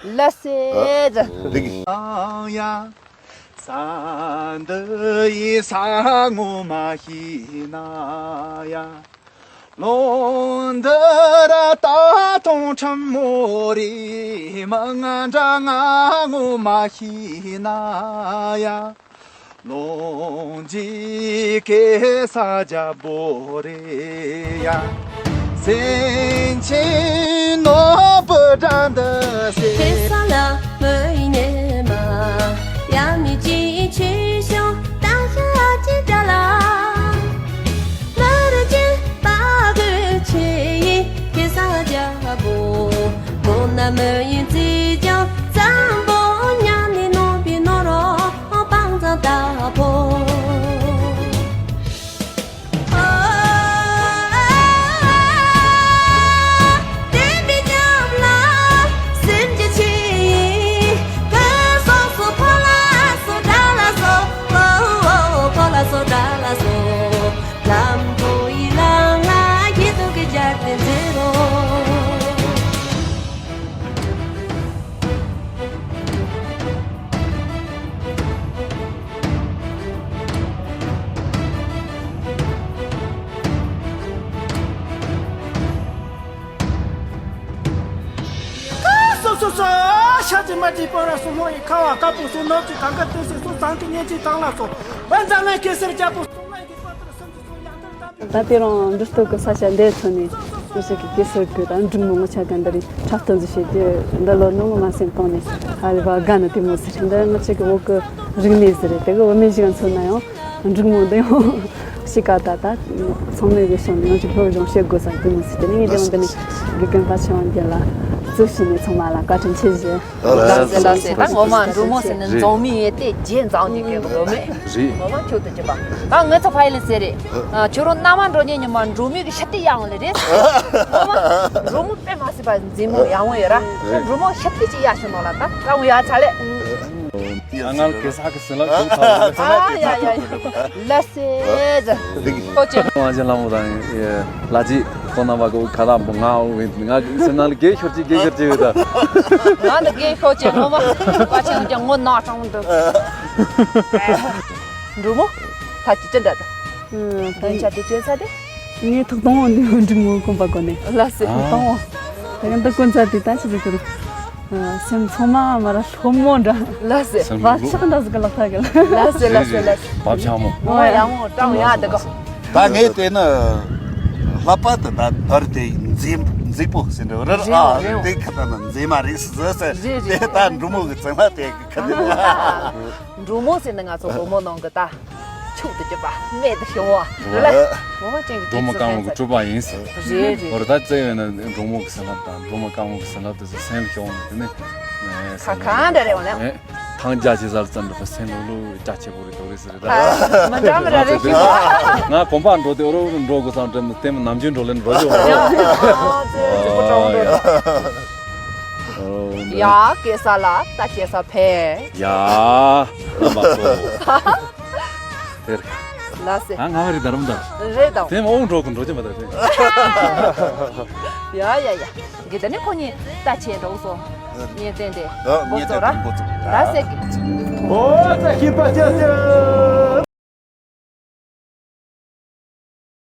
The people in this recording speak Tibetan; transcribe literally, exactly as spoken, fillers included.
ལ་སེ། འགྲིག་གི། ཡ། ས་འདི་ཡི་ས་ངོ་མ་ཤེས་ན་ཡ། ལོ་འདི་ར་ད་དུང་ཁྲིམས་མོ་རེད། མི་ང་འདྲ་ང་ངོ་མ་ཤེས་ན་ཡ། ལོ་འཇིག་གེ་ས་རྒྱལ་པོ་རེད་ཡ། སེམས་ཅན་ནོར་བུ་འདྲ་འདི་སེ། ཁེ་ས་ལ་མི་ཡིན་ནས་མ། ཡ་མི་ཅི་ཆེ་ཤོ་ད་ཤ་ཅི་འདྲ་ལ། ལར་ཅི་པ་གི་ཆེ་ཡི་ཁེ་ས་རྒྱལ་པོ། མོ་ན་མི་ཡིན་ཙི་ཅང་ཙམ་པོ་ཉ་ནི་ནོ་པི་ནོ་རོ། སྤང་ཚང་ལྟ་བུ། བསྟན་པའི་ཉམས་ལ་སེམས་ཀྱི་ཆེ་ཡིན། ཀ་སོ་སོ་ཕོ་ལ་སོ་དགྲ་ལ་སོ། ཨོ་ཨོ་ཕོ་ལ་སོ་དགྲ་ལ་སོ། ལམ་མགོ་ཡི་ལམ་ལ་ཁྱེད་ཚོ་གི་རྒྱབ་དེ་མཛེས་རོ། སོ་སོ་སོ། ཤ་ཅི་མ་ཅི་པོ་ར་སོ་མོ་ཡི་ཁ་བ་དཀར་པོ་སོ་ནོར་གྱི་གང་ག་ཏོས་སི་སོ་ཚང་གི་གཉེན་གྱི་དང་ལ་སོ། བན་ཛ་ལན་གེ་སར་རྒྱལ་པོ་སོ་ལ་ཡི་གི་པ་ཏར་སོ་ཡི་སོ་ཡང་ཏར་དམ་པའི། ད་དེ་རིང་འདི་སྟོད་ཀྱི་ས་ཆ་འདིར་ཐོན་ནས་ང་ཅག་གི་གེ་སར་གྱི་ད་འབྲུག་མོ་ངོ་ཆ་ག་འདི་རིགས་འཁྲབ་སྟོན་ཟིག་བྱས་ཏེ་འདི་ལོ་ནུ་ངོ་མ་སེམས་གཏོང་ནས་ཨ་རི་བ་དགའ་ནི་དེ་མོ་ཟིག་རེད། འདི་ང་ཅག་གི་བོད་ཀྱི་རིག་གནས་ཟིག་རེད། དེ་གི་བོད་མི་ཞིག་མཚོན་ན་ཡང་འབྲུག་མོ་འདི་ཡང་ཤི་ཀ་ད་ད་ཚང་མས་གི་བྱུང་ནས་ང་ཅག་སློབ་སྦྱོང་བྱེད་དགོས་ས་དེ་མོ་ཟིག་དེ་ནས་ངས་དེ་རིང་འདི་ནས་དགེ་རྒན་པ་ཆེ་བ་འདི་ལ་གཙོ་བྱས་ནས་ཚང་མ་ལ་བཀའ་དྲིན་ཆེ་ཞུ། ལགས་སེ་ལགས་སེ། ད་ངོ་མ་འབྲུག་མོ་ཟེར་ནས་རྫོང་མི་ཡོད་དེ་རྗེས་འཛིན་གྱི་གི་འདོད་མེད། རེད། ངོ་མ་ཁྱོད་དུ་གྱུར་པ། ད་ངེད་ཚོ་ཕ་ཡུལ་ཟེར་རེད། ཨ། ཁྱོད་རང་མནའ་མ་འགྲོ་ཉིན་ཉི་མ་འབྲུག་མོའི་གི་ཤ་ཏི་ཡག་ལེ་རེད། ངོ་མ་འབྲུག་མོ་དཔེ་མ་སྲིད་པ་མཛེས་མོ་ཡག་མོ་ཡོད་ར། ཁྱོད་འབྲུག་མོ་ཤ་ཏི་ཅིག་ཡག་ཤོད་ནོ་ལ་ད་ད་ངོ་ཡག་ཚ་ལེ། ཨ་ང་གེ་ས་གི་སྲིན་ལག་ཁྱོད་ཚ་ལེ། ཨ་ཡ་ཡ་ཡ། ལགས་སེ། ཁོ་ཅན། ཝང་ཅན་ལྷ་མོ་དང་ལ་ཅི་ཁོ་ན་མ་གོ་ཁ་ལག་མོ་ང་འོ་བེན་ང་སེམས་ནང་ལ་གེ་ཤོར་ཅིག་གེ་ཤོར་ཅིག་ཡོད་ད། ང་ནི་གེ་ཤོར་ཅིག་ངོ་མ་པ་ཆེན་ཀྱང་ངོ་ནག་ཀྲང་འདུག་འབྲུག་མོ། ད་ཅི་ཅི་འདྲ་ད། ཨུམ། ད་སྡོན་ཆ་དེ་བྱས་ཚར་ཏེ། ངས་ཐོག་དང་པོ་འདི་འབྲུག་མོ་གོན་པ་གོན་ནས། ལགས་སེ། ཐོག་དང་པོ། ད་ག་འདི་གོན་ཚར་དུས་ད་ཆི་ཟིག་གི་རུ། སེམས་ཚང་མ་མ་ར་ལྷོ་མོ་འདྲ། ལགས་སེ། བག་ཆགས་འདྲ་ཟིག་གི་ལག་ཐག་གི་ལ། ལགས་སེ་ལགས་སེ་ལགས་སེ། བབ་ཆགས་མོ། ཨོ་ཡ་མོ་ཀྲང་ཡ་འདི་ག་ད་ངས་བལྟས་ན་ལྷག་པར་དུ་ད་དར་དེ་མཛེས་མཛེས་པོ་ཟེར་འདྲ་རེད། རེད་ཨ་རེད། དེ་ཁ་ད་ན་མཛེས་མ་རེད་ཟེར་ཟེར། རེད་རེད། དེ་ད་འབྲུག་མོ་གི་མཚན་ལ་དེ་གི་ཁ་ནས། འབྲུག་མོ་ཟེར་ན་ང་ཚོ་བུ་མོ་ནང་གི་ད་ཕྱུག་ཏུ་གྱུར་པ་རྨད་དུ་བྱུང་བ་རེད་ལ། ངོ་མ་ཅན་གྱི་འབྲུག་མོ་དུས་ཚོད་རྐང་བ་གི་སྤྲུལ་པ་ཡིན་ཟེར། རེད་རེད། འོ་རེད། ད་བཙལ་ཡོད་ན་འབྲུག་མོ་གི་སྲིན་ལག་དང་འབྲུག་མོ་རྐང་བ་གི་སྲིན་ལག་དེ་ཚོ་སེམས་ཤོང་དེ་ནི་ཁ་ཁ་འདྲ་རེད་འོ་ལ། ཐང་རྒྱ་ཆེ་ཟར་ཙམ་འགྲོ་པ་སེམས་ལུ་ལུ་རྒྱ་ཆེ་པོ་རེད་དོ་རེད་ཟེར་རེད་ད། མི་འདྲ་མི་འདྲ་རེད་ཤི། ང་གོམ་པ་འགྲོ་དེ་འོ་རོ་འགྲོ་དགོས་སམ་དྲན་མི་བསྟན་མི་ནམ་རྒྱུན་འགྲོ་ལེན་འགྲོ་ཆོག་ཨོ་ཡ། ཡ་སྐལ་བཟང་ལགས་ད་སྐལ་བཟང་ཕེབས། ཡ། རྣམ་པ་ཚོ། དེར། ལགས་སེ། ཨ་ང་མ་རི་དར་མ་དར། རེད་དང་། དེ་མ་འོང་འགྲོ་གི་འགྲོ་རྒྱུ་མ་དར་དེ། ཡ་ཡ་ཡ། དགེ་ད་ནི་ཁོ་གཉིས་ལྟ་བྱེད་འགྲོ་སོང་། ངས་བསྟན་ཏེ། ཨ་ངས་བསྟན་ཏེ་འགོ་བཙུགས་ར། ལགས་སེ། ཨོ་ཙ་ཤི་པ་ཅ་ཅ།